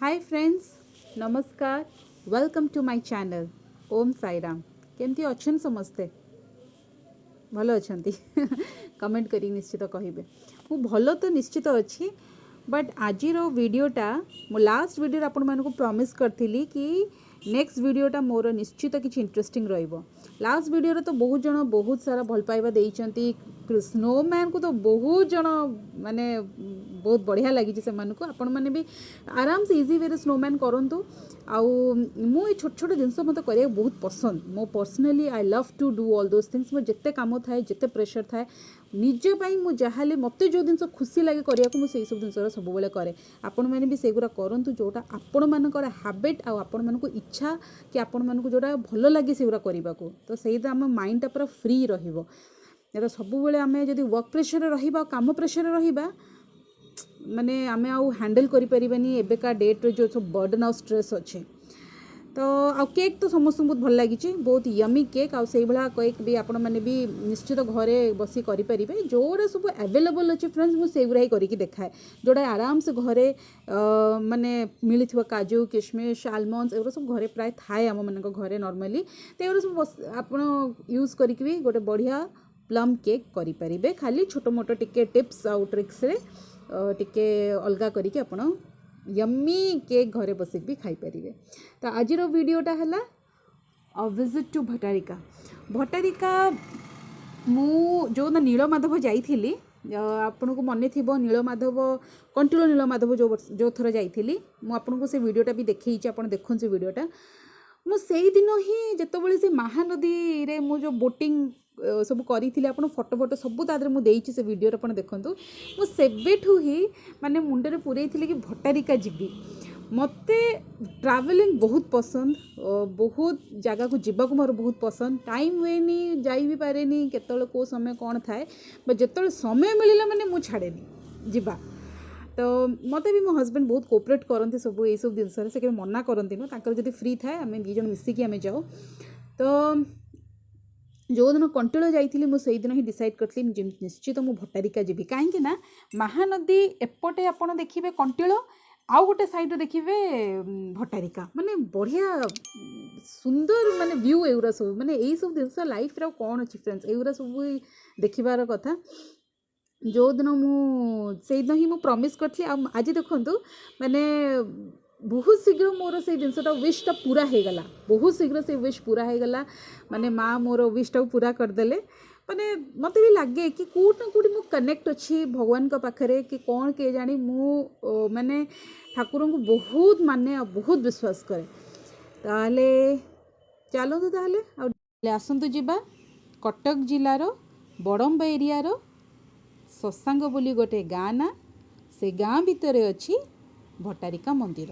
High friends, ନମସ୍କାର। Welcome to my channel. Om Sai Ram. କେମିତି ଅଛନ୍ତି ସମସ୍ତେ? ଭଲ ଅଛନ୍ତି? କମେଣ୍ଟ କରିକି ନିଶ୍ଚିତ କହିବେ। ମୁଁ ଭଲ ତ ନିଶ୍ଚିତ ଅଛି, ବଟ୍ ଆଜିର ଭିଡ଼ିଓଟା, ମୁଁ ଲାଷ୍ଟ ଭିଡ଼ିଓରେ ଆପଣମାନଙ୍କୁ ପ୍ରମିସ୍ କରିଥିଲି କି ନେକ୍ସଟ ଭିଡ଼ିଓଟା ମୋର ନିଶ୍ଚିତ କିଛି ଇଣ୍ଟରେଷ୍ଟିଂ ରହିବ। ଲାଷ୍ଟ ଭିଡ଼ିଓରେ ତ ବହୁତ ଜଣ ବହୁତ ସାରା ଭଲ ପାଇବା ଦେଇଛନ୍ତି। ସ୍ନୋମ୍ୟାନ୍କୁ ତ ବହୁତ ଜଣ ମାନେ ବହୁତ ବଢ଼ିଆ ଲାଗିଛି ସେମାନଙ୍କୁ। ଆପଣମାନେ ବି ଆରାମସେ ଇଜି ୱେରେ ସ୍ନୋମ୍ୟାନ୍ କରନ୍ତୁ। ଆଉ ମୁଁ ଏ ଛୋଟ ଛୋଟ ଜିନିଷ ମୋତେ କରିବାକୁ ବହୁତ ପସନ୍ଦ। ମୋ personally I love to do all those things. ମୋର ଯେତେ କାମ ଥାଏ, ଯେତେ ପ୍ରେସର୍ ଥାଏ, ନିଜ ପାଇଁ ମୁଁ ଯାହାହେଲେ ମୋତେ ଯେଉଁ ଜିନିଷ ଖୁସି ଲାଗେ କରିବାକୁ, ମୁଁ ସେଇ ସବୁ ଜିନିଷଟା ସବୁବେଳେ କରେ। ଆପଣମାନେ ବି ସେଗୁଡ଼ା କରନ୍ତୁ, ଯେଉଁଟା ଆପଣମାନଙ୍କର ହ୍ୟାବିଟ୍ ଆଉ ଆପଣମାନଙ୍କୁ ଇଚ୍ଛା କି ଆପଣମାନଙ୍କୁ ଯେଉଁଟା ଭଲ ଲାଗେ ସେଗୁଡ଼ା କରିବାକୁ। ତ ସେଇଟା ଆମ ମାଇଣ୍ଡଟା ପୁରା ଫ୍ରି ରହିବ। ଏଟା ସବୁବେଳେ ଆମେ ଯଦି ୱାର୍କ ପ୍ରେସରରେ ରହିବା ଆଉ କାମ ପ୍ରେସରରେ ରହିବା, ମାନେ ଆମେ ଆଉ ହ୍ୟାଣ୍ଡେଲ୍ କରିପାରିବାନି ଏବେକା ଡେଟ୍ରେ ଯେଉଁ ସବୁ ବର୍ଡ଼ନ୍ ଆଉ ଷ୍ଟ୍ରେସ୍ ଅଛି। ତ ଆଉ କେକ୍ ତ ସମସ୍ତଙ୍କୁ ବହୁତ ଭଲ ଲାଗିଛି, ବହୁତ ୟମି କେକ୍। ଆଉ ସେଇଭଳିଆ କେକ୍ ବି ଆପଣମାନେ ବି ନିଶ୍ଚିତ ଘରେ ବସି କରିପାରିବେ। ଯେଉଁଗୁଡ଼ା ସବୁ ଆଭେଲେବଲ୍ ଅଛି ଫ୍ରେଣ୍ଡସ୍, ମୁଁ ସେଇଗୁଡ଼ା ହିଁ କରିକି ଦେଖାଏ, ଯେଉଁଟା ଆରାମସେ ଘରେ ମାନେ ମିଳିଥିବ। କାଜୁ, କିଶମିଶ, ଆଲମଣ୍ଡସ୍, ଏଗୁଡ଼ା ସବୁ ଘରେ ପ୍ରାୟ ଥାଏ ଆମମାନଙ୍କ ଘରେ ନର୍ମାଲି। ତ ଏଗୁଡ଼ା ସବୁ ଆପଣ ୟୁଜ୍ କରିକି ବି ଗୋଟେ ବଢ଼ିଆ ପ୍ଲମ୍ କେକ୍ କରିପାରିବେ। ଖାଲି ଛୋଟ ମୋଟ ଟିକେ ଟିପ୍ସ ଆଉ ଟ୍ରିକ୍ସରେ ଟିକେ ଅଲଗା କରିକି ଆପଣ ୟମି କେକ୍ ଘରେ ବସିକି ବି ଖାଇପାରିବେ। ତ ଆଜିର ଭିଡ଼ିଓଟା ହେଲା ଭିଜିଟ୍ ଟୁ ଭଟ୍ଟାରିକା। ଭଟ୍ଟାରିକା ମୁଁ ଯେଉଁଦିନ ନୀଳମାଧବ ଯାଇଥିଲି, ଆପଣଙ୍କୁ ମନେ ଥିବ, ନୀଳମାଧବ, କଣ୍ଟିଲୋ ନୀଳମାଧବ ଯେଉଁ ବର୍ଷ ଯେଉଁ ଥର ଯାଇଥିଲି, ମୁଁ ଆପଣଙ୍କୁ ସେ ଭିଡ଼ିଓଟା ବି ଦେଖେଇଛି। ଆପଣ ଦେଖନ୍ତୁ ସେ ଭିଡ଼ିଓଟା। ମୁଁ ସେଇଦିନ ହିଁ ଯେତେବେଳେ ସେ ମହାନଦୀରେ ମୁଁ ଯେଉଁ ବୋଟିଂ ସବୁ କରିଥିଲି, ଆପଣ ଫଟୋ ଫଟୋ ସବୁ ତା ଦେହରେ ମୁଁ ଦେଇଛି ସେ ଭିଡ଼ିଓରେ, ଆପଣ ଦେଖନ୍ତୁ। ମୁଁ ସେବେଠୁ ହିଁ ମାନେ ମୁଣ୍ଡରେ ପୂରେଇଥିଲି କି ଭଟ୍ଟାରିକା ଯିବି। ମୋତେ ଟ୍ରାଭେଲିଂ ବହୁତ ପସନ୍ଦ, ବହୁତ ଜାଗାକୁ ଯିବାକୁ ମୋର ବହୁତ ପସନ୍ଦ। ଟାଇମ୍ ହୁଏନି, ଯାଇ ବି ପାରେନି, କେତେବେଳେ କେଉଁ ସମୟ କ'ଣ ଥାଏ। ବଟ୍ ଯେତେବେଳେ ସମୟ ମିଳିଲା, ମାନେ ମୁଁ ଛାଡ଼େନି ଯିବା। ତ ମୋତେ ବି ମୋ ହଜବେଣ୍ଡ ବହୁତ କୋଅପରେଟ୍ କରନ୍ତି ସବୁ ଏଇସବୁ ଜିନିଷରେ। ସେ କେବେ ମନା କରନ୍ତିନି। ତାଙ୍କର ଯଦି ଫ୍ରି ଥାଏ, ଆମେ ଦୁଇ ଜଣ ମିଶିକି ଆମେ ଯାଉ। ତ ଯେଉଁଦିନ କଣ୍ଟିଲୋ ଯାଇଥିଲି, ମୁଁ ସେଇଦିନ ହିଁ ଡିସାଇଡ଼୍ କରିଥିଲି ନିଶ୍ଚିତ ମୁଁ ଭଟ୍ଟାରିକା ଯିବି। କାହିଁକି ନା ମହାନଦୀ ଏପଟେ ଆପଣ ଦେଖିବେ କଣ୍ଟିଲୋ, ଆଉ ଗୋଟେ ସାଇଡ଼୍ରେ ଦେଖିବେ ଭଟ୍ଟାରିକା। ମାନେ ବଢ଼ିଆ ସୁନ୍ଦର ମାନେ ଭ୍ୟୁ ଏଗୁଡ଼ା ସବୁ। ମାନେ ଏଇସବୁ ଜିନିଷ ଲାଇଫ୍ରେ ଆଉ କ'ଣ ଅଛି ଫ୍ରେଣ୍ଡସ୍? ଏଗୁଡ଼ା ସବୁ ଦେଖିବାର କଥା। ଯେଉଁଦିନ ମୁଁ ସେଇଦିନ ହିଁ ମୁଁ ପ୍ରମିସ୍ କରିଥିଲି। ଆଉ ଆଜି ଦେଖନ୍ତୁ, ମାନେ ବହୁତ ଶୀଘ୍ର ମୋର ସେଇ ଜିନିଷଟା, ୱିଶ୍ଟା ପୁରା ହେଇଗଲା। ବହୁତ ଶୀଘ୍ର ସେଇ ୱିଶ୍ ପୁରା ହେଇଗଲା। ମାନେ ମା ମୋର ୱିଶ୍ଟାକୁ ପୁରା କରିଦେଲେ। ମାନେ ମୋତେ ବି ଲାଗେ କି କେଉଁଠି ନା କେଉଁଠି ମୁଁ କନେକ୍ଟ ଅଛି ଭଗବାନଙ୍କ ପାଖରେ କି କ'ଣ କେଜାଣି। ମୁଁ ମାନେ ଠାକୁରଙ୍କୁ ବହୁତ ମାନେ ଆଉ ବହୁତ ବିଶ୍ୱାସ କରେ। ତାହେଲେ ଚାଲନ୍ତୁ, ତାହେଲେ ଆଉ ଆସନ୍ତୁ ଯିବା କଟକ ଜିଲ୍ଲାର ବଡ଼ମ୍ବା ଏରିଆର ଶଶାଙ୍ଗ ବୋଲି ଗୋଟେ ଗାଁ ନା, ସେ ଗାଁ ଭିତରେ ଅଛି ଭଟ୍ଟାରିକା ମନ୍ଦିର।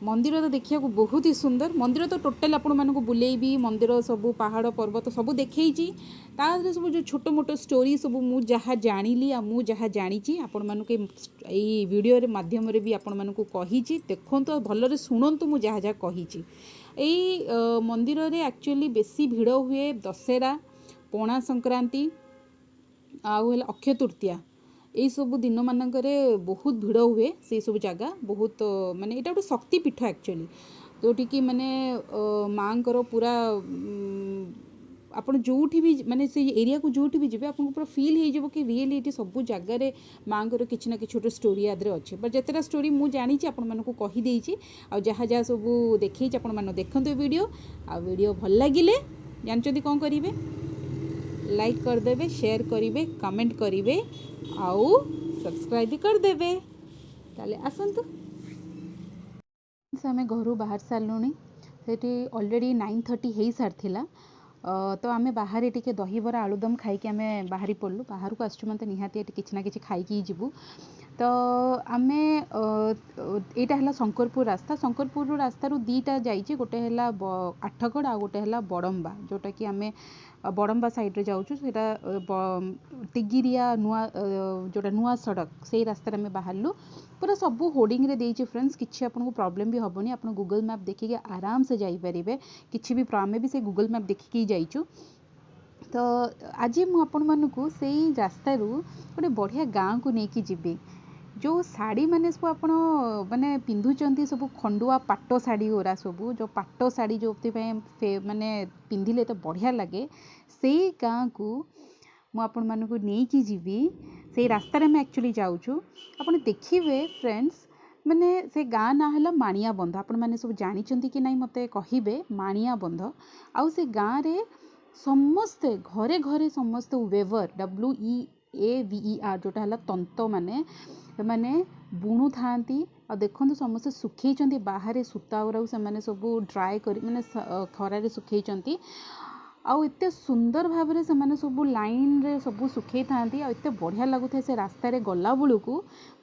ମନ୍ଦିର ତ ଦେଖିବାକୁ ବହୁତ ହି ସୁନ୍ଦର। ମନ୍ଦିର ତ ଟୋଟାଲ୍ ଆପଣମାନଙ୍କୁ ବୁଲେଇବି, ମନ୍ଦିର ସବୁ, ପାହାଡ଼ ପର୍ବତ ସବୁ ଦେଖେଇଛି। ତା ଦେହରେ ସବୁ ଯେଉଁ ଛୋଟ ମୋଟ ଷ୍ଟୋରି ସବୁ ମୁଁ ଯାହା ଜାଣିଲି ଆଉ ମୁଁ ଯାହା ଜାଣିଛି, ଆପଣମାନଙ୍କୁ ଏଇ ଭିଡ଼ିଓରେ ମାଧ୍ୟମରେ ବି ଆପଣମାନଙ୍କୁ କହିଛି। ଦେଖନ୍ତୁ ଆଉ ଭଲରେ ଶୁଣନ୍ତୁ ମୁଁ ଯାହା ଯାହା କହିଛି। ଏଇ ମନ୍ଦିରରେ ଆକ୍ଚୁଆଲି ବେଶୀ ଭିଡ଼ ହୁଏ ଦଶହରା, ପଣା ସଂକ୍ରାନ୍ତି ଆଉ ହେଲା ଅକ୍ଷୟ ତୃତୀୟା। ଏଇସବୁ ଦିନମାନଙ୍କରେ ବହୁତ ଭିଡ଼ ହୁଏ ସେଇ ସବୁ ଜାଗା ବହୁତ। ମାନେ ଏଇଟା ଗୋଟେ ଶକ୍ତି ପୀଠ ଆକ୍ଚୁଆଲି, ଯେଉଁଠିକି ମାନେ ମାଆଙ୍କର ପୁରା ଆପଣ ଯେଉଁଠି ବି ମାନେ ସେଇ ଏରିଆକୁ ଯେଉଁଠି ବି ଯିବେ, ଆପଣଙ୍କୁ ପୁରା ଫିଲ୍ ହେଇଯିବ କି ରିଏଲି ଏଇଠି ସବୁ ଜାଗାରେ ମାଆଙ୍କର କିଛି ନା କିଛି ଗୋଟେ ଷ୍ଟୋରି ୟା ଦେହରେ ଅଛି। ବଟ୍ ଯେତେଟା ଷ୍ଟୋରି ମୁଁ ଜାଣିଛି, ଆପଣମାନଙ୍କୁ କହିଦେଇଛି ଆଉ ଯାହା ଯାହା ସବୁ ଦେଖେଇଛି, ଆପଣମାନେ ଦେଖନ୍ତୁ ଏ ଭିଡ଼ିଓ। ଆଉ ଭିଡ଼ିଓ ଭଲ ଲାଗିଲେ ଜାଣିଛନ୍ତି କ'ଣ କରିବେ? ଲାଇକ୍ କରିଦେବେ, ସେୟାର କରିବେ, କମେଣ୍ଟ କରିବେ ଆଉ ସବସ୍କ୍ରାଇବ୍ ବି କରିଦେବେ। ତାହେଲେ ଆସନ୍ତୁ। ଆମେ ଘରୁ ବାହାରି ସାରିଲୁଣି। ସେଠି ଅଲରେଡ଼ି 9:30 ହେଇସାରିଥିଲା। ତ ଆମେ ବାହାରେ ଟିକେ ଦହିବରା ଆଳୁଦମ ଖାଇକି ଆମେ ବାହାରି ପଡ଼ିଲୁ। ବାହାରକୁ ଆସିଛୁ ମାନେ ତ ନିହାତି ଏଠି କିଛି ନା କିଛି ଖାଇକି ହିଁ ଯିବୁ। ତ ଆମେ ଏଇଟା ହେଲା ଶଙ୍କରପୁର ରାସ୍ତା। ଶଙ୍କରପୁରରୁ ରାସ୍ତାରୁ ଦୁଇଟା ଯାଇଛି, ଗୋଟେ ହେଲା ଆଠଗଡ଼ ଆଉ ଗୋଟେ ହେଲା ବଡ଼ମ୍ବା, ଯେଉଁଟାକି ଆମେ ବଡ଼ମ୍ବା ସାଇଡ଼୍ରେ ଯାଉଛୁ। ସେଇଟା ତିଗିରିଆ ନୂଆ ଯେଉଁଟା ନୂଆ ସଡ଼କ, ସେଇ ରାସ୍ତାରେ ଆମେ ବାହାରିଲୁ। ପୁରା ସବୁ ହୋର୍ଡ଼ିଂରେ ଦେଇଛି ଫ୍ରେଣ୍ଡସ୍, କିଛି ଆପଣଙ୍କୁ ପ୍ରୋବ୍ଲେମ୍ ବି ହେବନି। ଆପଣ ଗୁଗଲ୍ ମ୍ୟାପ୍ ଦେଖିକି ଆରାମସେ ଯାଇପାରିବେ। କିଛି ବି ଆମେ ବି ସେଇ ଗୁଗଲ୍ ମ୍ୟାପ୍ ଦେଖିକି ହିଁ ଯାଇଛୁ। ତ ଆଜି ମୁଁ ଆପଣମାନଙ୍କୁ ସେଇ ରାସ୍ତାରୁ ଗୋଟେ ବଢ଼ିଆ ଗାଁକୁ ନେଇକି ଯିବି। ଯେଉଁ ଶାଢ଼ୀମାନେ ସବୁ ଆପଣ ମାନେ ପିନ୍ଧୁଛନ୍ତି, ସବୁ ଖଣ୍ଡୁଆ ପାଟ ଶାଢ଼ୀ ଗୁଡ଼ା ସବୁ, ଯେଉଁ ପାଟ ଶାଢ଼ୀ ଯେଉଁଥିପାଇଁ ମାନେ ପିନ୍ଧିଲେ ତ ବଢ଼ିଆ ଲାଗେ, ସେଇ ଗାଁକୁ ମୁଁ ଆପଣମାନଙ୍କୁ ନେଇକି ଯିବି। ସେଇ ରାସ୍ତାରେ ଆମେ ଆକ୍ଚୁଆଲି ଯାଉଛୁ। ଆପଣ ଦେଖିବେ ଫ୍ରେଣ୍ଡସ୍, ମାନେ ସେ ଗାଁ ନାଁ ହେଲା ମାଣିଆବନ୍ଧ। ଆପଣମାନେ ସବୁ ଜାଣିଛନ୍ତି କି ନାହିଁ ମୋତେ କହିବେ। ମାଣିଆବନ୍ଧ। ଆଉ ସେ ଗାଁରେ ସମସ୍ତେ ଘରେ ଘରେ ସମସ୍ତେ ୱେଭର, WEAVER, ଯେଉଁଟା ହେଲା ତନ୍ତ ମାନେ, ସେମାନେ ବୁଣୁଥାନ୍ତି। ଆଉ ଦେଖନ୍ତୁ, ସମସ୍ତେ ଶୁଖେଇଛନ୍ତି ବାହାରେ ସୂତା ଗୁଡ଼ାକୁ, ସେମାନେ ସବୁ ଡ୍ରାଏ କରି ମାନେ ଖରାରେ ଶୁଖେଇଛନ୍ତି। ଆଉ ଏତେ ସୁନ୍ଦର ଭାବରେ ସେମାନେ ସବୁ ଲାଇନ୍ରେ ସବୁ ଶୁଖେଇଥାନ୍ତି, ଆଉ ଏତେ ବଢ଼ିଆ ଲାଗୁଥାଏ ସେ ରାସ୍ତାରେ ଗଲାବେଳକୁ।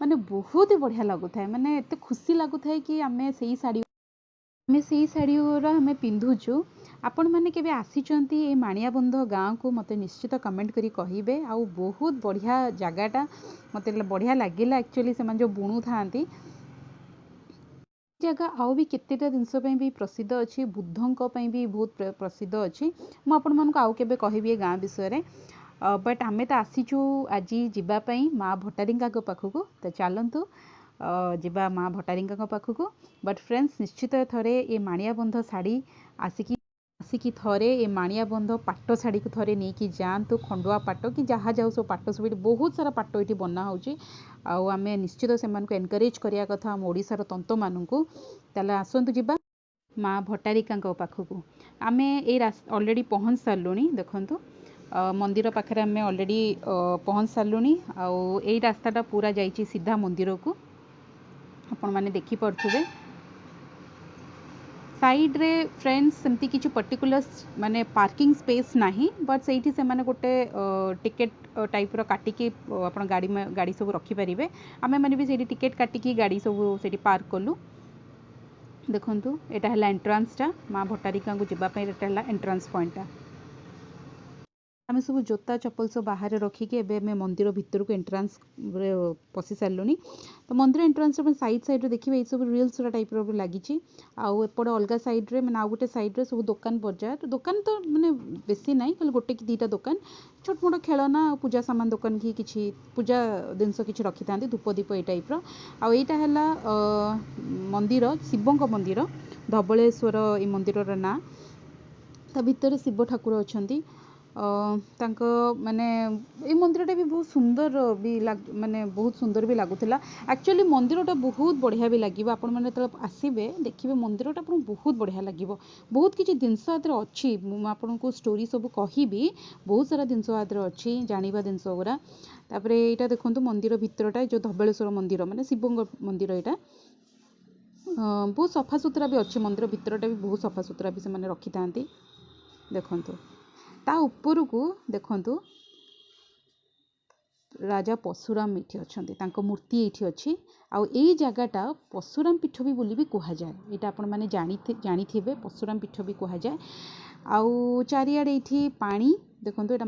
ମାନେ ବହୁତ ହି ବଢ଼ିଆ ଲାଗୁଥାଏ, ମାନେ ଏତେ ଖୁସି ଲାଗୁଥାଏ କି ଆମେ ସେଇ ଶାଢ଼ୀ ଗୁଡ଼ା ଆମେ ପିନ୍ଧୁଛୁ। ଆପଣମାନେ କେବେ ଆସିଛନ୍ତି ଏଇ ମାଣିଆବନ୍ଧ ଗାଁକୁ, ମୋତେ ନିଶ୍ଚିତ କମେଣ୍ଟ କରି କହିବେ। ଆଉ ବହୁତ ବଢ଼ିଆ ଜାଗାଟା, ମୋତେ ବଢ଼ିଆ ଲାଗିଲା ଆକ୍ଚୁଆଲି ସେମାନେ ଯେଉଁ ବୁଣୁଥାନ୍ତି ଜାଗା। ଆଉ ବି କେତେଟା ଜିନିଷ ପାଇଁ ବି ପ୍ରସିଦ୍ଧ ଅଛି, ବୁଦ୍ଧଙ୍କ ପାଇଁ ବି ବହୁତ ପ୍ରସିଦ୍ଧ ଅଛି। ମୁଁ ଆପଣମାନଙ୍କୁ ଆଉ କେବେ କହିବି ଏ ଗାଁ ବିଷୟରେ। ବଟ୍ ଆମେ ତ ଆସିଛୁ ଆଜି ଯିବା ପାଇଁ ମା ଭଟ୍ଟାରିକାଙ୍କ ପାଖକୁ। ତ ଚାଲନ୍ତୁ ଯିବା ମା ଭଟ୍ଟାରିକାଙ୍କ ପାଖକୁ। ବଟ୍ ଫ୍ରେଣ୍ଡସ୍, ନିଶ୍ଚିତ ଥରେ ଏ ମାଣିଆବନ୍ଧ ଶାଢ଼ୀ ଆସିକି ଥରେ ଏ ମାଣିଆବନ୍ଧ ପାଟ ଶାଢ଼ୀକୁ ଥରେ ନେଇକି ଯାଆନ୍ତୁ। ଖଣ୍ଡୁଆ ପାଟ କି ଯାହା ଯାଉ, ସବୁ ପାଟ ସବୁ ଏଠି, ବହୁତ ସାରା ପାଟ ଏଠି ବନା ହେଉଛି। ଆଉ ଆମେ ନିଶ୍ଚିତ ସେମାନଙ୍କୁ ଏନକରେଜ୍ କରିବା କଥା, ଆମ ଓଡ଼ିଶାର ତନ୍ତମାନଙ୍କୁ। ତାହେଲେ ଆସନ୍ତୁ ଯିବା ମା ଭଟ୍ଟାରିକାଙ୍କ ପାଖକୁ। ଆମେ ଏଇ ଅଲରେଡ଼ି ପହଞ୍ଚି ସାରିଲୁଣି। ଦେଖନ୍ତୁ, ମନ୍ଦିର ପାଖରେ ଆମେ ଅଲରେଡ଼ି ପହଞ୍ଚି ସାରିଲୁଣି। ଆଉ ଏଇ ରାସ୍ତାଟା ପୁରା ଯାଇଛି ସିଧା ମନ୍ଦିରକୁ, ଆପଣମାନେ ଦେଖିପାରୁଥିବେ ସାଇଡ଼୍ରେ। ଫ୍ରେଣ୍ଡସ୍, ସେମିତି କିଛି ପର୍ଟିକୁଲାର ମାନେ ପାର୍କିଂ ସ୍ପେସ୍ ନାହିଁ, ବଟ୍ ସେଇଠି ସେମାନେ ଗୋଟେ ଟିକେଟ୍ ଟାଇପ୍ର କାଟିକି ଆପଣ ଗାଡ଼ି ସବୁ ରଖିପାରିବେ। ଆମେମାନେ ବି ସେଇଠି ଟିକେଟ୍ କାଟିକି ଗାଡ଼ି ସବୁ ସେଇଠି ପାର୍କ କଲୁ। ଦେଖନ୍ତୁ, ଏଇଟା ହେଲା ଏଣ୍ଟ୍ରାନ୍ସଟା। ମା ଭଟ୍ଟାରିକାଙ୍କୁ ଯିବା ପାଇଁ ଏଇଟା ହେଲା ଏଣ୍ଟ୍ରାନ୍ସ ପଏଣ୍ଟଟା। ଆମେ ସବୁ ଜୋତା ଚପଲ ସବୁ ବାହାରେ ରଖିକି ଏବେ ଆମେ ମନ୍ଦିର ଭିତରକୁ ଏଣ୍ଟ୍ରାନ୍ସରେ ପଶି ସାରିଲୁଣି। ତ ମନ୍ଦିର ଏଣ୍ଟ୍ରାନ୍ସରେ ଆପଣ ସାଇଡ଼୍ ସାଇଡ଼୍ରେ ଦେଖିବେ, ଏଇସବୁ ରିଲ୍ସ ଟାଇପ୍ର ବି ଲାଗିଛି। ଆଉ ଏପଟେ ଅଲଗା ସାଇଡ଼୍ରେ, ମାନେ ଆଉ ଗୋଟେ ସାଇଡ଼୍ରେ ସବୁ ଦୋକାନ ବଜାର। ଦୋକାନ ତ ମାନେ ବେଶୀ ନାହିଁ, ଖାଲି ଗୋଟେ କି ଦୁଇଟା ଦୋକାନ। ଛୋଟ ମୋଟ ଖେଳନା ଆଉ ପୂଜା ସାମାନ ଦୋକାନ କି କିଛି ପୂଜା ଜିନିଷ କିଛି ରଖିଥାନ୍ତି, ଧୂପ ଦୀପ ଏଇ ଟାଇପ୍ର। ଆଉ ଏଇଟା ହେଲା ମନ୍ଦିର, ଶିବଙ୍କ ମନ୍ଦିର। ଧବଳେଶ୍ୱର ଏଇ ମନ୍ଦିରର ନାଁ। ତା ଭିତରେ ଶିବ ଠାକୁର ଅଛନ୍ତି। ତାଙ୍କ ମାନେ ଏଇ ମନ୍ଦିରଟା ବି ବହୁତ ସୁନ୍ଦର ବି, ମାନେ ବହୁତ ସୁନ୍ଦର ବି ଲାଗୁଥିଲା। ଆକ୍ଚୁଆଲି ମନ୍ଦିରଟା ବହୁତ ବଢ଼ିଆ ବି ଲାଗିବ। ଆପଣମାନେ ଯେତେବେଳେ ଆସିବେ, ଦେଖିବେ ମନ୍ଦିରଟା ଆପଣଙ୍କୁ ବହୁତ ବଢ଼ିଆ ଲାଗିବ। ବହୁତ କିଛି ଜିନିଷ ଆ ଦେହରେ ଅଛି। ମୁଁ ଆପଣଙ୍କୁ ଷ୍ଟୋରି ସବୁ କହିବି। ବହୁତ ସାରା ଜିନିଷ ଆ ଦେହରେ ଅଛି, ଜାଣିବା ଜିନିଷ ଗୁଡ଼ା। ତାପରେ ଏଇଟା ଦେଖନ୍ତୁ ମନ୍ଦିର ଭିତରଟା, ଯେଉଁ ଧବଳେଶ୍ୱର ମନ୍ଦିର, ମାନେ ଶିବଙ୍କ ମନ୍ଦିର ଏଇଟା। ବହୁତ ସଫାସୁତୁରା ବି ଅଛି। ମନ୍ଦିର ଭିତରଟା ବି ବହୁତ ସଫାସୁତୁରା ବି ସେମାନେ ରଖିଥାନ୍ତି। ଦେଖନ୍ତୁ, ତା ଉପରକୁ ଦେଖନ୍ତୁ, ରାଜା ପରଶୁରାମ ଏଇଠି ଅଛନ୍ତି, ତାଙ୍କ ମୂର୍ତ୍ତି ଏଇଠି ଅଛି। ଆଉ ଏଇ ଜାଗାଟା ପରଶୁରାମ ପୀଠ ବି ବୋଲି ବି କୁହାଯାଏ। ଏଇଟା ଆପଣମାନେ ଜାଣିଥିବେ, ପରଶୁରାମ ପୀଠ ବି କୁହାଯାଏ। ଆଉ ଚାରିଆଡ଼େ ଏଇଠି ପାଣି ଦେଖନ୍ତୁ। ଏଇଟା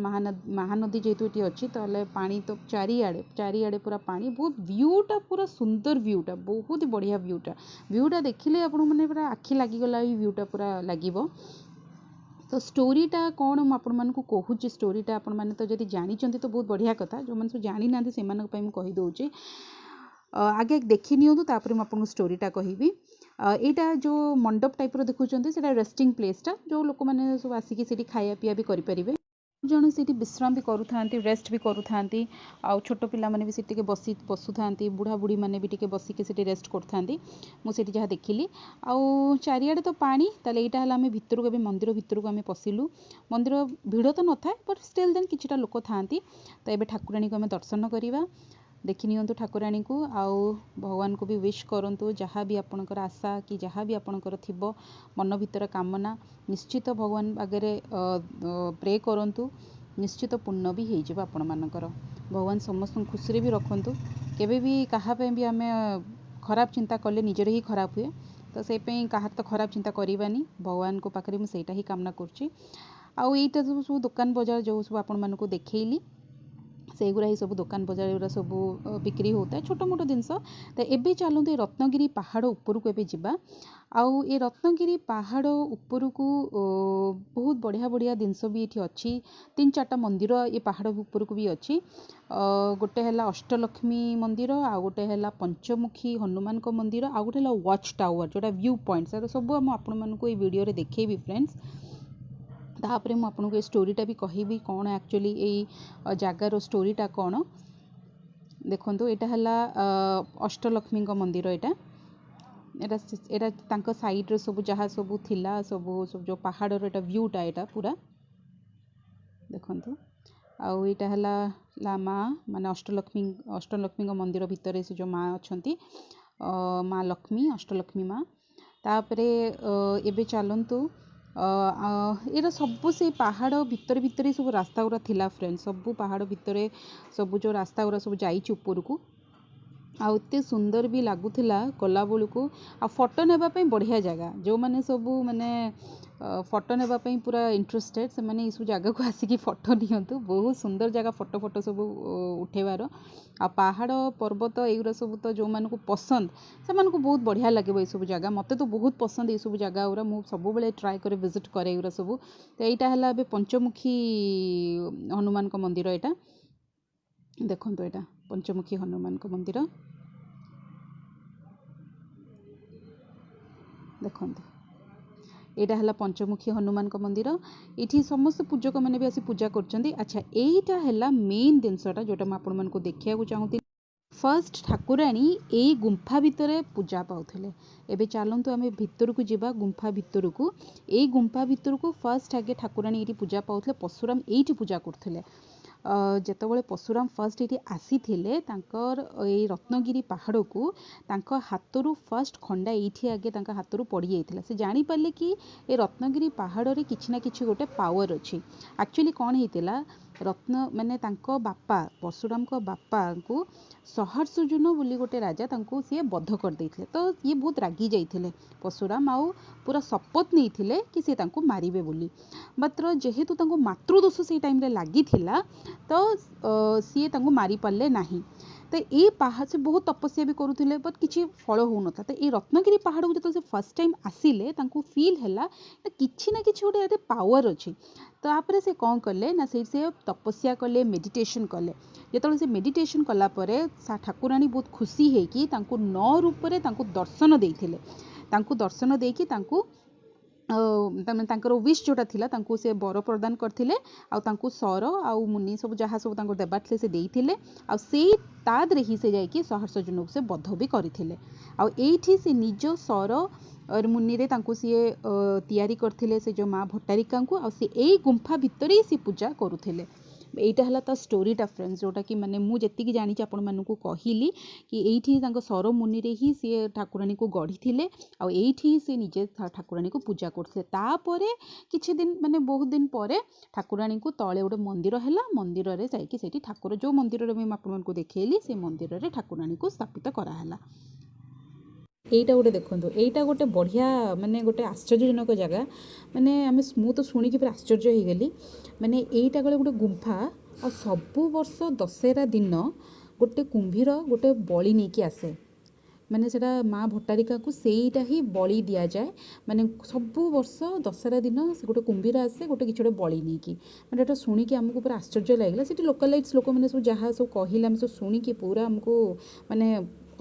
ମହାନଦୀ ଯେହେତୁ ଏଠି ଅଛି, ତାହେଲେ ପାଣି ତ ଚାରିଆଡ଼େ ଚାରିଆଡ଼େ ପୁରା ପାଣି। ବହୁତ ଭ୍ୟୁଟା ପୁରା ସୁନ୍ଦର, ଭ୍ୟୁଟା ବହୁତ ବଢ଼ିଆ। ଭ୍ୟୁଟା ଦେଖିଲେ ଆପଣଙ୍କୁ ମାନେ ପୁରା ଆଖି ଲାଗିଗଲା, ଏଇ ଭ୍ୟୁଟା ପୁରା ଲାଗିବ। ତ ଷ୍ଟୋରିଟା କ'ଣ ମୁଁ ଆପଣମାନଙ୍କୁ କହୁଛି। ଷ୍ଟୋରିଟା ଆପଣମାନେ ତ ଯଦି ଜାଣିଛନ୍ତି ତ ବହୁତ ବଢ଼ିଆ କଥା। ଯେଉଁମାନେ ସବୁ ଜାଣିନାହାନ୍ତି, ସେମାନଙ୍କ ପାଇଁ ମୁଁ କହିଦେଉଛି। ଆଗେ ଦେଖି ନିଅନ୍ତୁ, ତାପରେ ମୁଁ ଆପଣଙ୍କୁ ଷ୍ଟୋରିଟା କହିବି। ଏଇଟା ଯେଉଁ ମଣ୍ଡପ ଟାଇପ୍ର ଦେଖୁଛନ୍ତି, ସେଇଟା ରେଷ୍ଟିଂ ପ୍ଲେସ୍ଟା, ଯେଉଁ ଲୋକମାନେ ସବୁ ଆସିକି ସେଇଠି ଖାଇବା ପିଇବା ବି କରିପାରିବେ। ଜଣ ସେଇଠି ବିଶ୍ରାମ ବି କରୁଥାନ୍ତି, ରେଷ୍ଟ ବି କରୁଥାନ୍ତି। ଆଉ ଛୋଟ ପିଲାମାନେ ବି ସେଠି ଟିକେ ବସୁଥାନ୍ତି, ବୁଢ଼ା ବୁଢ଼ୀମାନେ ବି ଟିକେ ବସିକି ସେଠି ରେଷ୍ଟ କରୁଥାନ୍ତି, ମୁଁ ସେଇଠି ଯାହା ଦେଖିଲି। ଆଉ ଚାରିଆଡ଼େ ତ ପାଣି। ତାହେଲେ ଏଇଟା ହେଲା, ଆମେ ଭିତରକୁ ଏବେ ମନ୍ଦିର ଭିତରକୁ ଆମେ ପଶିଲୁ। ମନ୍ଦିର ଭିଡ଼ ତ ନଥାଏ, ବଟ୍ ଷ୍ଟିଲ୍ ଦେନ୍ କିଛିଟା ଲୋକ ଥାଆନ୍ତି। ତ ଏବେ ଠାକୁରାଣୀକୁ ଆମେ ଦର୍ଶନ କରିବା। ଦେଖି ନିଅନ୍ତୁ ଠାକୁରାଣୀକୁ, ଆଉ ଭଗବାନଙ୍କୁ ବି ୱିଶ୍ କରନ୍ତୁ। ଯାହା ବି ଆପଣଙ୍କର ଆଶା କି ଯାହା ବି ଆପଣଙ୍କର ଥିବ ମନ ଭିତର କାମନା, ନିଶ୍ଚିତ ଭଗବାନ ଆଗରେ ପ୍ରେ କରନ୍ତୁ, ନିଶ୍ଚିତ ପୂର୍ଣ୍ଣ ବି ହେଇଯିବ ଆପଣମାନଙ୍କର। ଭଗବାନ ସମସ୍ତଙ୍କୁ ଖୁସିରେ ବି ରଖନ୍ତୁ। କେବେ ବି କାହା ପାଇଁ ବି ଆମେ ଖରାପ ଚିନ୍ତା କଲେ ନିଜର ହିଁ ଖରାପ ହୁଏ। ତ ସେଇ ପାଇଁ କାହାର ତ ଖରାପ ଚିନ୍ତା କରିବାନି। ଭଗବାନଙ୍କ ପାଖରେ ମୁଁ ସେଇଟା ହିଁ କାମନା କରୁଛି। ଆଉ ଏଇଟା ସବୁ ସବୁ ଦୋକାନ ବଜାର ଯେଉଁ ସବୁ ଆପଣମାନଙ୍କୁ ଦେଖେଇଲି, ସେଇଗୁଡ଼ା ହିଁ ସବୁ ଦୋକାନ ବଜାର ଏଗୁଡ଼ା ସବୁ ବିକ୍ରି ହେଉଥାଏ, ଛୋଟ ମୋଟ ଜିନିଷ। ତ ଏବେ ଚାଲନ୍ତୁ ଏ ରତ୍ନଗିରି ପାହାଡ଼ ଉପରକୁ ଏବେ ଯିବା। ଆଉ ଏ ରତ୍ନଗିରି ପାହାଡ଼ ଉପରକୁ ବହୁତ ବଢ଼ିଆ ବଢ଼ିଆ ଜିନିଷ ବି ଏଠି ଅଛି। ତିନି ଚାରିଟା ମନ୍ଦିର ଏ ପାହାଡ଼ ଉପରକୁ ବି ଅଛି। ଗୋଟେ ହେଲା ଅଷ୍ଟଲକ୍ଷ୍ମୀ ମନ୍ଦିର, ଆଉ ଗୋଟେ ହେଲା ପଞ୍ଚମୁଖୀ ହନୁମାନଙ୍କ ମନ୍ଦିର, ଆଉ ଗୋଟେ ହେଲା ୱାଚ୍ ଟାୱାର ଯେଉଁଟା ଭ୍ୟୁ ପଏଣ୍ଟ। ସେଟା ସବୁ ମୁଁ ଆପଣମାନଙ୍କୁ ଏଇ ଭିଡ଼ିଓରେ ଦେଖେଇବି ଫ୍ରେଣ୍ଡସ୍। ତାପରେ ମୁଁ ଆପଣଙ୍କୁ ଏ ଷ୍ଟୋରିଟା ବି କହିବି, କ'ଣ ଆକ୍ଚୁଆଲି ଏଇ ଜାଗାର ଷ୍ଟୋରିଟା କ'ଣ। ଦେଖନ୍ତୁ, ଏଇଟା ହେଲା ଅଷ୍ଟଲକ୍ଷ୍ମୀଙ୍କ ମନ୍ଦିର। ଏଇଟା ତାଙ୍କ ସାଇଡ଼୍ରେ ସବୁ ଯାହା ସବୁ ଥିଲା, ସବୁ ସବୁ ଯେଉଁ ପାହାଡ଼ର ଏଇଟା ଭ୍ୟୁଟା, ଏଇଟା ପୁରା ଦେଖନ୍ତୁ। ଆଉ ଏଇଟା ହେଲା ମା, ମାନେ ଅଷ୍ଟଲକ୍ଷ୍ମୀଙ୍କ ମନ୍ଦିର ଭିତରେ ସେ ଯେଉଁ ମା ଅଛନ୍ତି, ମା ଲକ୍ଷ୍ମୀ, ଅଷ୍ଟଲକ୍ଷ୍ମୀ ମା। ତାପରେ ଏବେ ଚାଲନ୍ତୁ, ଏଇଟା ସବୁ ସେଇ ପାହାଡ଼ ଭିତରେ ଭିତରେ ସବୁ ରାସ୍ତା ଗୁଡ଼ା ଥିଲା ଫ୍ରେଣ୍ଡ। ସବୁ ପାହାଡ଼ ଭିତରେ ସବୁ ଯେଉଁ ରାସ୍ତା ଗୁଡ଼ା ସବୁ ଯାଇଛି ଉପରକୁ। ଆଉ ଏତେ ସୁନ୍ଦର ବି ଲାଗୁଥିଲା ଗଲାବେଳକୁ। ଆଉ ଫଟୋ ନେବା ପାଇଁ ବଢ଼ିଆ ଜାଗା। ଯେଉଁମାନେ ସବୁ ମାନେ ଫଟୋ ନେବା ପାଇଁ ପୁରା ଇଣ୍ଟରେଷ୍ଟେଡ଼, ସେମାନେ ଏଇସବୁ ଜାଗାକୁ ଆସିକି ଫଟୋ ନିଅନ୍ତୁ। ବହୁତ ସୁନ୍ଦର ଜାଗା ଫଟୋ ଫଟୋ ସବୁ ଉଠେଇବାର। ଆଉ ପାହାଡ଼ ପର୍ବତ ଏଇଗୁଡ଼ା ସବୁ ତ ଯେଉଁମାନଙ୍କୁ ପସନ୍ଦ ସେମାନଙ୍କୁ ବହୁତ ବଢ଼ିଆ ଲାଗିବ ଏଇସବୁ ଜାଗା। ମୋତେ ତ ବହୁତ ପସନ୍ଦ ଏଇସବୁ ଜାଗା ଗୁଡ଼ା, ମୁଁ ସବୁବେଳେ ଟ୍ରାଏ କରେ, ଭିଜିଟ୍ କରେ ଏଇଗୁଡ଼ା ସବୁ। ତ ଏଇଟା ହେଲା ଏବେ ପଞ୍ଚମୁଖୀ ହନୁମାନଙ୍କ ମନ୍ଦିର। ଏଇଟା ଦେଖନ୍ତୁ, ଏଇଟା ପଞ୍ଚମୁଖୀ ହନୁମାନଙ୍କ ମନ୍ଦିର। ଦେଖନ୍ତୁ, ଏଇଟା ହେଲା ପଞ୍ଚମୁଖୀ ହନୁମାନଙ୍କ ମନ୍ଦିର। ଏଇଠି ସମସ୍ତ ପୂଜକମାନେ ବି ଆସି ପୂଜା କରୁଛନ୍ତି। ଆଚ୍ଛା, ଏଇଟା ହେଲା ମେନ୍ ଜିନିଷଟା ଯେଉଁଟା ମୁଁ ଆପଣମାନଙ୍କୁ ଦେଖିବାକୁ ଚାହୁଁଥିଲି। ଫାର୍ଷ୍ଟ ଠାକୁରାଣୀ ଏଇ ଗୁମ୍ଫା ଭିତରେ ପୂଜା ପାଉଥିଲେ। ଏବେ ଚାଲନ୍ତୁ ଆମେ ଭିତରକୁ ଯିବା, ଗୁମ୍ଫା ଭିତରକୁ। ଏଇ ଗୁମ୍ଫା ଭିତରକୁ ଫାର୍ଷ୍ଟ ଆଗେ ଠାକୁରାଣୀ ଏଇଠି ପୂଜା ପାଉଥିଲେ। ପରଶୁରାମ ଏଇଠି ପୂଜା କରୁଥିଲେ। ଯେତେବେଳେ ପରଶୁରାମ ଫାର୍ଷ୍ଟ ଏଇଠି ଆସିଥିଲେ ତାଙ୍କର ଏଇ ରତ୍ନଗିରି ପାହାଡ଼କୁ, ତାଙ୍କ ହାତରୁ ଫାର୍ଷ୍ଟ ଖଣ୍ଡା ଏଇଠି ଆଗେ ତାଙ୍କ ହାତରୁ ପଡ଼ିଯାଇଥିଲା। ସେ ଜାଣିପାରିଲେ କି ଏ ରତ୍ନଗିରି ପାହାଡ଼ରେ କିଛି ନା କିଛି ଗୋଟେ ପାୱାର ଅଛି। ଆକ୍ଚୁଆଲି କ'ଣ ହେଇଥିଲା, ରତ୍ନ ମାନେ ତାଙ୍କ ବାପା, ପରଶୁରାମଙ୍କ ବାପାଙ୍କୁ ସହର୍ଷଜୁନ ବୋଲି ଗୋଟେ ରାଜା, ତାଙ୍କୁ ସିଏ ବଧ କରିଦେଇଥିଲେ। ତ ଇଏ ବହୁତ ରାଗି ଯାଇଥିଲେ ପରଶୁରାମ, ଆଉ ପୁରା ଶପଥ ନେଇଥିଲେ କି ସେ ତାଙ୍କୁ ମାରିବେ ବୋଲି। ମାତ୍ର ଯେହେତୁ ତାଙ୍କୁ ମାତୃଦୋଷ ସେଇ ଟାଇମ୍ରେ ଲାଗିଥିଲା, ତ ସିଏ ତାଙ୍କୁ ମାରିପାରିଲେ ନାହିଁ। ତ ଏଇ ପାହାଡ଼ ସେ ବହୁତ ତପସ୍ୟା ବି କରୁଥିଲେ, ବଟ୍ କିଛି ଫଳ ହେଉନଥିଲା। ତ ଏଇ ରତ୍ନଗିରି ପାହାଡ଼କୁ ଯେତେବେଳେ ସେ ଫାର୍ଷ୍ଟ ଟାଇମ୍ ଆସିଲେ, ତାଙ୍କୁ ଫିଲ୍ ହେଲା କିଛି ନା କିଛି ଗୋଟେ ଏଠି ପାୱାର ଅଛି। ତାପରେ ସେ କ'ଣ କଲେ ନା, ସେଇଠି ସେ ତପସ୍ୟା କଲେ, ମେଡ଼ିଟେସନ୍ କଲେ। ଯେତେବେଳେ ସେ ମେଡ଼ିଟେସନ୍ କଲା ପରେ ଠାକୁରାଣୀ ବହୁତ ଖୁସି ହେଇକି ତାଙ୍କୁ ନଅ ରୂପରେ ତାଙ୍କୁ ଦର୍ଶନ ଦେଇଥିଲେ। ତାଙ୍କୁ ଦର୍ଶନ ଦେଇକି ତାଙ୍କୁ ତାଙ୍କର ୱିଶ୍ ଯେଉଁଟା ଥିଲା ତାଙ୍କୁ ସେ ବର ପ୍ରଦାନ କରିଥିଲେ। ଆଉ ତାଙ୍କୁ ସର ଆଉ ମୁନି ସବୁ ଯାହା ସବୁ ତାଙ୍କୁ ଦେବାର ଥିଲେ ସେ ଦେଇଥିଲେ। ଆଉ ସେଇ ତା ଦେହରେ ହିଁ ସେ ଯାଇକି ସହର୍ଷଜୁନକୁ ସେ ବଧ ବି କରିଥିଲେ। ଆଉ ଏଇଠି ସେ ନିଜ ସର ମୁନିରେ ତାଙ୍କୁ ସିଏ ତିଆରି କରିଥିଲେ ସେ ଯେଉଁ ମା ଭଟ୍ଟାରିକାଙ୍କୁ। ଆଉ ସେ ଏଇ ଗୁମ୍ଫା ଭିତରେ ହିଁ ସେ ପୂଜା କରୁଥିଲେ। ଏଇଟା ହେଲା ତା ଷ୍ଟୋରିଟା ଫ୍ରେଣ୍ଡସ୍, ଯେଉଁଟାକି ମାନେ ମୁଁ ଯେତିକି ଜାଣିଛି ଆପଣମାନଙ୍କୁ କହିଲି କି ଏଇଠି ତାଙ୍କ ସର ମୁନିରେ ହିଁ ସିଏ ଠାକୁରାଣୀକୁ ଗଢ଼ିଥିଲେ। ଆଉ ଏଇଠି ହିଁ ସେ ନିଜେ ଠାକୁରାଣୀକୁ ପୂଜା କରୁଥିଲେ। ତାପରେ କିଛି ଦିନ ମାନେ ବହୁତ ଦିନ ପରେ ଠାକୁରାଣୀଙ୍କୁ ତଳେ ଗୋଟେ ମନ୍ଦିର ହେଲା। ମନ୍ଦିରରେ ଯାଇକି ସେଇଠି ଠାକୁର, ଯେଉଁ ମନ୍ଦିରରେ ମୁଁ ଆପଣମାନଙ୍କୁ ଦେଖେଇଲି, ସେ ମନ୍ଦିରରେ ଠାକୁରାଣୀକୁ ସ୍ଥାପିତ କରାହେଲା। ଏଇଟା ଗୋଟେ ଦେଖନ୍ତୁ, ଏଇଟା ଗୋଟେ ବଢ଼ିଆ ମାନେ ଗୋଟେ ଆଶ୍ଚର୍ଯ୍ୟଜନକ ଜାଗା। ମାନେ ମୁଁ ତ ଶୁଣିକି ପୁରା ଆଶ୍ଚର୍ଯ୍ୟ ହେଇଗଲି। ମାନେ ଏଇଟା ଗଲେ ଗୋଟେ ଗୁମ୍ଫା। ଆଉ ସବୁ ବର୍ଷ ଦଶହରା ଦିନ ଗୋଟେ କୁମ୍ଭୀର ଗୋଟେ ବଳି ନେଇକି ଆସେ। ମାନେ ସେଇଟା ମା ଭଟ୍ଟାରିକାକୁ ସେଇଟା ହିଁ ବଳି ଦିଆଯାଏ। ମାନେ ସବୁ ବର୍ଷ ଦଶହରା ଦିନ ସେ ଗୋଟେ କୁମ୍ଭୀର ଆସେ ଗୋଟେ କିଛି ଗୋଟେ ବଳି ନେଇକି। ମାନେ ଏଇଟା ଶୁଣିକି ଆମକୁ ପୁରା ଆଶ୍ଚର୍ଯ୍ୟ ଲାଗିଲା। ସେଠି ଲୋକାଲାଇଟ୍ସ ଲୋକମାନେ ସବୁ ଯାହା ସବୁ କହିଲେ ଆମେ ସବୁ ଶୁଣିକି ପୁରା ଆମକୁ ମାନେ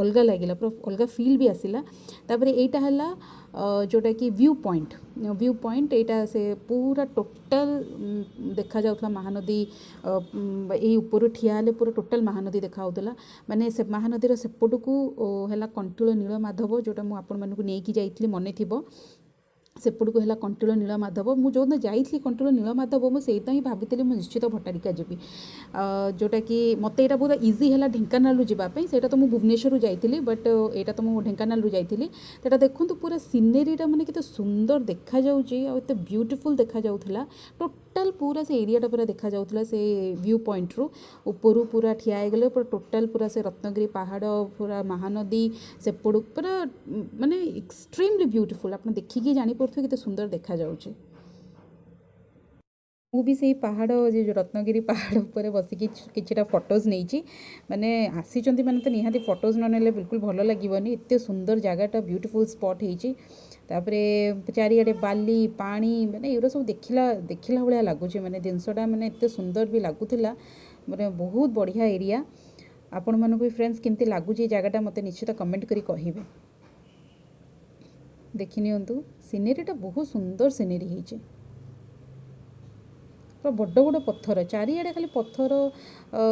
ଅଲଗା ଲାଗିଲା, ପୁରା ଅଲଗା ଫିଲ୍ ବି ଆସିଲା। ତାପରେ ଏଇଟା ହେଲା ଯେଉଁଟାକି ଭ୍ୟୁ ପଏଣ୍ଟ। ଭ୍ୟୁ ପଏଣ୍ଟ ଏଇଟା ସେ ପୁରା ଟୋଟାଲ୍ ଦେଖାଯାଉଥିଲା ମହାନଦୀ। ଏଇ ଉପରୁ ଠିଆ ହେଲେ ପୁରା ଟୋଟାଲ୍ ମହାନଦୀ ଦେଖାଯାଉଥିଲା। ମାନେ ସେ ମହାନଦୀର ସେପଟକୁ ହେଲା କଣ୍ଟିଳ ନୀଳମାଧବ, ଯେଉଁଟା ମୁଁ ଆପଣମାନଙ୍କୁ ନେଇକି ଯାଇଥିଲି, ମନେ ଥିବ। ସେପଟକୁ ହେଲା କଣ୍ଟିଳ ନୀଳମାଧବ। ମୁଁ ଯେଉଁଦିନ ଯାଇଥିଲି କଣ୍ଟିଳ ନୀଳମାଧବ, ମୁଁ ସେଇଟା ହିଁ ଭାବିଥିଲି ମୁଁ ନିଶ୍ଚିତ ଭଟ୍ଟାରିକା ଯିବି। ଯେଉଁଟାକି ମୋତେ ଏଇଟା ବହୁତ ଇଜି ହେଲା ଢେଙ୍କାନାଳରୁ ଯିବା ପାଇଁ। ସେଇଟା ତ ମୁଁ ଭୁବନେଶ୍ୱରରୁ ଯାଇଥିଲି, ବଟ୍ ଏଇଟା ତ ମୁଁ ଢେଙ୍କାନାଳରୁ ଯାଇଥିଲି। ସେଇଟା ଦେଖନ୍ତୁ ପୁରା ସିନେରୀଟା ମାନେ କେତେ ସୁନ୍ଦର ଦେଖାଯାଉଛି ଆଉ ଏତେ ବ୍ୟୁଟିଫୁଲ୍ ଦେଖାଯାଉଥିଲା। ଟୋଟାଲ୍ ପୁରା ସେ ଏରିଆଟା ପୁରା ଦେଖାଯାଉଥିଲା ସେ ଭ୍ୟୁ ପଏଣ୍ଟରୁ। ଉପରୁ ପୁରା ଠିଆ ହେଇଗଲେ ପୁରା ଟୋଟାଲ୍ ପୁରା ସେ ରତ୍ନଗିରି ପାହାଡ଼, ପୁରା ମହାନଦୀ ସେପଟୁ ପୁରା ମାନେ ଏକ୍ସଟ୍ରିମଲି ବ୍ୟୁଟିଫୁଲ୍। ଆପଣ ଦେଖିକି ଜାଣିପାରୁଥିବେ କେତେ ସୁନ୍ଦର ଦେଖାଯାଉଛି। ମୁଁ ବି ସେଇ ପାହାଡ଼, ଯେ ରତ୍ନଗିରି ପାହାଡ଼ ଉପରେ ବସିକି କିଛିଟା ଫଟୋଜ୍ ନେଇଛି। ମାନେ ଆସିଛନ୍ତି ମାନେ ତ ନିହାତି ଫଟୋଜ୍ ନ ନେଲେ ବିଲକୁଲ ଭଲ ଲାଗିବନି। ଏତେ ସୁନ୍ଦର ଜାଗାଟା, ବ୍ୟୁଟିଫୁଲ୍ ସ୍ପଟ୍ ହେଇଛି। ତାପରେ ଚାରିଆଡ଼େ ବାଲି, ପାଣି, ମାନେ ଏଗୁଡ଼ା ସବୁ ଦେଖିଲା ଦେଖିଲା ଭଳିଆ ଲାଗୁଛି। ମାନେ ଜିନିଷଟା ମାନେ ଏତେ ସୁନ୍ଦର ବି ଲାଗୁଥିଲା, ମାନେ ବହୁତ ବଢ଼ିଆ ଏରିଆ। ଆପଣମାନଙ୍କୁ ବି ଫ୍ରେଣ୍ଡସ୍ କେମିତି ଲାଗୁଛି ଏ ଜାଗାଟା, ମୋତେ ନିଶ୍ଚିତ କମେଣ୍ଟ କରି କହିବେ। ଦେଖିନିଅନ୍ତୁ ସିନେରୀଟା, ବହୁତ ସୁନ୍ଦର ସିନେରୀ ହେଇଛି। ପୁରା ବଡ଼ ବଡ଼ ପଥର, ଚାରିଆଡ଼େ ଖାଲି ପଥର।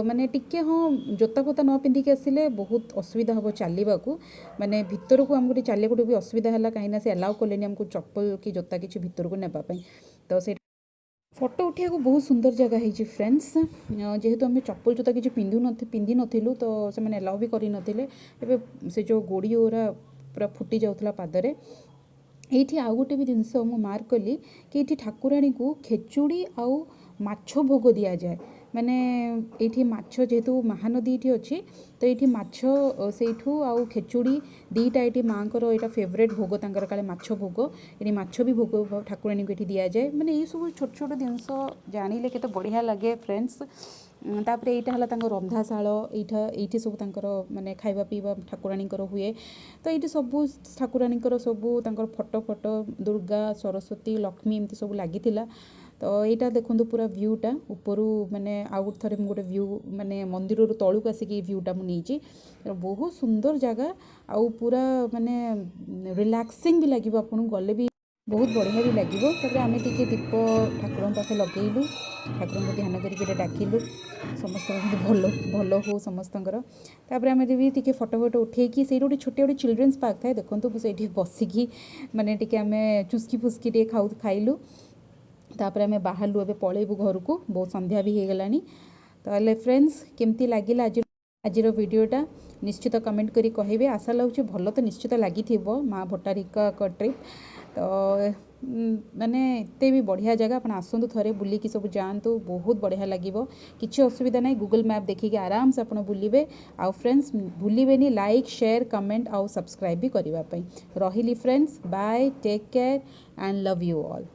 ମାନେ ଟିକେ ହଁ, ଜୋତା ଫୋତା ନ ପିନ୍ଧିକି ଆସିଲେ ବହୁତ ଅସୁବିଧା ହେବ ଚାଲିବାକୁ। ମାନେ ଭିତରକୁ ଆମକୁ ଟିକେ ଚାଲିବାକୁ ଟିକେ ବି ଅସୁବିଧା ହେଲା, କାହିଁକିନା ସେ ଆଲାଉ କଲେନି ଆମକୁ ଚପଲ କି ଜୋତା କିଛି ଭିତରକୁ ନେବା ପାଇଁ। ତ ସେ ଫଟୋ ଉଠିବାକୁ ବହୁତ ସୁନ୍ଦର ଜାଗା ହେଇଛି ଫ୍ରେଣ୍ଡସ୍। ଯେହେତୁ ଆମେ ଚପଲ ଜୋତା କିଛି ପିନ୍ଧି ନଥିଲୁ, ତ ସେମାନେ ଆଲାଉ ବି କରିନଥିଲେ। ଏବେ ସେ ଯେଉଁ ଗୋଡ଼ି ଗୁରା ପୁରା ଫୁଟି ଯାଉଥିଲା ପାଦରେ। ଏଇଠି ଆଉ ଗୋଟେ ବି ଜିନିଷ ମୁଁ ମାର୍କ କଲି କି ଏଇଠି ଠାକୁରାଣୀଙ୍କୁ ଖେଚୁଡ଼ି ଆଉ ମାଛ ଭୋଗ ଦିଆଯାଏ। ମାନେ ଏଇଠି ମାଛ, ଯେହେତୁ ମହାନଦୀ ଏଇଠି ଅଛି, ତ ଏଇଠି ମାଛ ସେଇଠୁ ଆଉ ଖେଚୁଡ଼ି ଦୁଇଟା ଏଇଠି ମାଆଙ୍କର ଏଇଟା ଫେଭରେଟ୍ ଭୋଗ ତାଙ୍କର କାଳେ ମାଛ ଭୋଗ। ଏଠି ମାଛ ବି ଭୋଗ ଠାକୁରାଣୀଙ୍କୁ ଏଠି ଦିଆଯାଏ। ମାନେ ଏଇସବୁ ଛୋଟ ଛୋଟ ଜିନିଷ ଜାଣିଲେ କେତେ ବଢ଼ିଆ ଲାଗେ ଫ୍ରେଣ୍ଡସ୍। ତାପରେ ଏଇଟା ହେଲା ତାଙ୍କ ରନ୍ଧାଶାଳ। ଏଇଠି ସବୁ ତାଙ୍କର ମାନେ ଖାଇବା ପିଇବା ଠାକୁରାଣୀଙ୍କର ହୁଏ। ତ ଏଇଠି ସବୁ ଠାକୁରାଣୀଙ୍କର ସବୁ ତାଙ୍କର ଫଟୋ ଫଟୋ, ଦୁର୍ଗା, ସରସ୍ୱତୀ, ଲକ୍ଷ୍ମୀ ଏମିତି ସବୁ ଲାଗିଥିଲା। ତ ଏଇଟା ଦେଖନ୍ତୁ ପୁରା ଭ୍ୟୁଟା ଉପରୁ। ମାନେ ଆଉ ଗୋଟେ ଥରେ ମୁଁ ଗୋଟେ ଭ୍ୟୁ, ମାନେ ମନ୍ଦିରରୁ ତଳକୁ ଆସିକି ଏଇ ଭ୍ୟୁଟା ମୁଁ ନେଇଛି। ବହୁତ ସୁନ୍ଦର ଜାଗା ଆଉ ପୁରା ମାନେ ରିଲାକ୍ସିଂ ବି ଲାଗିବ ଆପଣଙ୍କୁ ଗଲେ ବି, ବହୁତ ବଢ଼ିଆ ବି ଲାଗିବ। ତାପରେ ଆମେ ଟିକେ ଦୀପ ଠାକୁରଙ୍କ ପାଖେ ଲଗେଇଲୁ, ଠାକୁରଙ୍କୁ ଧ୍ୟାନ କରିକି ଏଇଟା ଡାକିଲୁ, ସମସ୍ତଙ୍କ ଯେମିତି ଭଲ ଭଲ ହଉ ସମସ୍ତଙ୍କର। ତାପରେ ଆମେ ବି ଟିକେ ଫଟୋ ଫଟୋ ଉଠେଇକି, ସେଇଠି ଗୋଟେ ଛୋଟିଆ ଗୋଟେ ଚିଲଡ୍ରେନ୍ସ ପାର୍କ ଥାଏ, ଦେଖନ୍ତୁ, ମୁଁ ସେଇଠି ବସିକି ମାନେ ଟିକେ ଆମେ ଚୁସ୍କି ଫୁସ୍କି ଟିକେ ଖାଇଲୁ। ତାପରେ ଆମେ ବାହାରିଲୁ, ଏବେ ପଳେଇବୁ ଘରକୁ, ବହୁତ ସନ୍ଧ୍ୟା ବି ହେଇଗଲାଣି। ତାହେଲେ ଫ୍ରେଣ୍ଡସ୍, କେମିତି ଲାଗିଲା ଆଜିର ଭିଡ଼ିଓଟା, ନିଶ୍ଚିତ କମେଣ୍ଟ କରି କହିବେ। ଆଶା ଲାଗୁଛି ଭଲ ତ ନିଶ୍ଚିତ ଲାଗିଥିବ ମା ଭଟ୍ଟାରିକାଙ୍କ ଟ୍ରିପ୍। ତ ମାନେ ଏତେ ବି ବଢ଼ିଆ ଜାଗା, ଆପଣ ଆସନ୍ତୁ ଥରେ, ବୁଲିକି ସବୁ ଯାଆନ୍ତୁ, ବହୁତ ବଢ଼ିଆ ଲାଗିବ। କିଛି ଅସୁବିଧା ନାହିଁ, ଗୁଗଲ୍ ମ୍ୟାପ୍ ଦେଖିକି ଆରାମସେ ଆପଣ ବୁଲିବେ। ଆଉ ଫ୍ରେଣ୍ଡସ୍, ଭୁଲିବେନି ଲାଇକ୍, ସେୟାର, କମେଣ୍ଟ ଆଉ ସବସ୍କ୍ରାଇବ୍ ବି କରିବା ପାଇଁ। ରହିଲି friends, bye, take care and love you all.